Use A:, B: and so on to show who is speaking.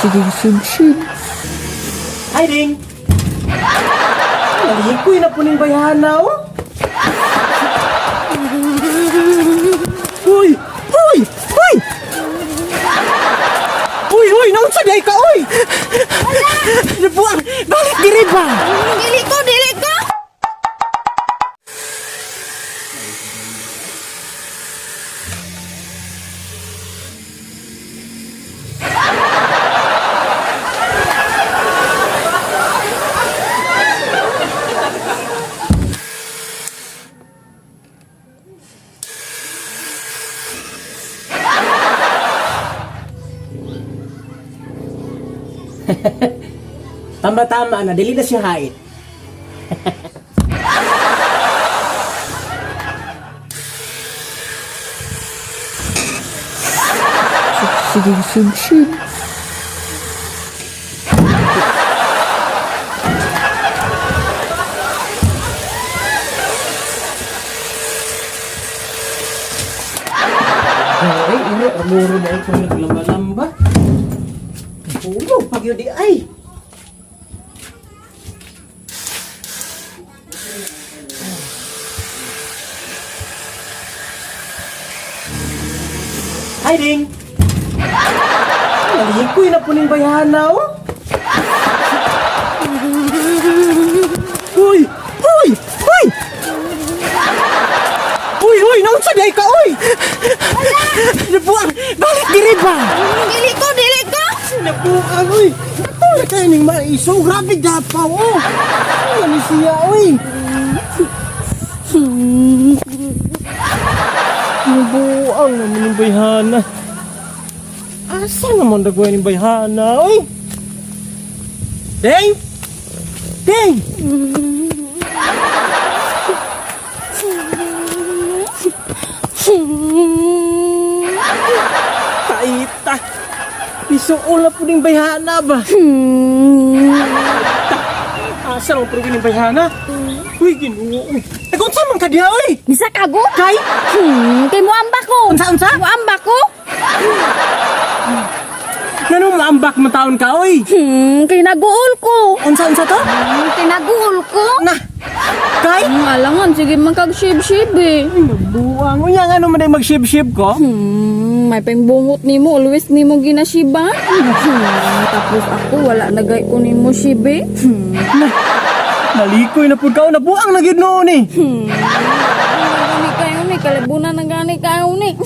A: Sige, sib-sib.
B: Hi, Ding! Nalikoy na po ning bayhana, oh! Uy! Uy! Uy! Uy! Uy! Naunsa di ay ka, uy! Nabuang! Balik diri ba?
C: Dili ko, dili ko.
B: Tama-tama na, dili na siya hait.
A: Sige, sib-sib.
B: Ay, iro, amuro na ito naglamba-lamba. Hulog, pag yun di ay. Hi, Ding! Nalikoy na po ning bayhana, oh! Uy! Uy! Uy! Uy! Uy! Naunsa di ay ka, uy! Nabuang! Balik diri ba?
C: Dili ko, dili ko.
B: Nabuang, uy! Natulad kayo ning maiso. Grabe dapaw, oh! Ano ni siya, uy? Nabuang naman yung bayhana. Asa naman dagway yung bayhana, uy? Ding! Ding! Taita! Isuola po ning bayhana ba? Asa naman po ning bayhana? Uy, Ginoo. Uy. Nag-unsa man ka diha, uy?
C: Bisa kago?
B: Kay?
C: Kay muamba ko.
B: Unsa, unsa?
C: Muamba ko.
B: Nanong maambak mo taon ka, oy?
C: Kay naguol ko.
B: Unsa, unsa to?
C: Kay naguol ko.
B: Na! Kay?
C: Alangan, sige man kag shib-shib eh.
B: Uy, nagbuang. Unya nga naman ay mag-shib-shib ko.
C: May pangbungot nimo, always nimo ginashiba. Tapos ako wala nagay ko nimo shibe.
B: Na! Nalikoy na pud ka, oh. Nabuang na gyud noon eh.
C: Gani kayo ni, kalibunan na gani kayo ni.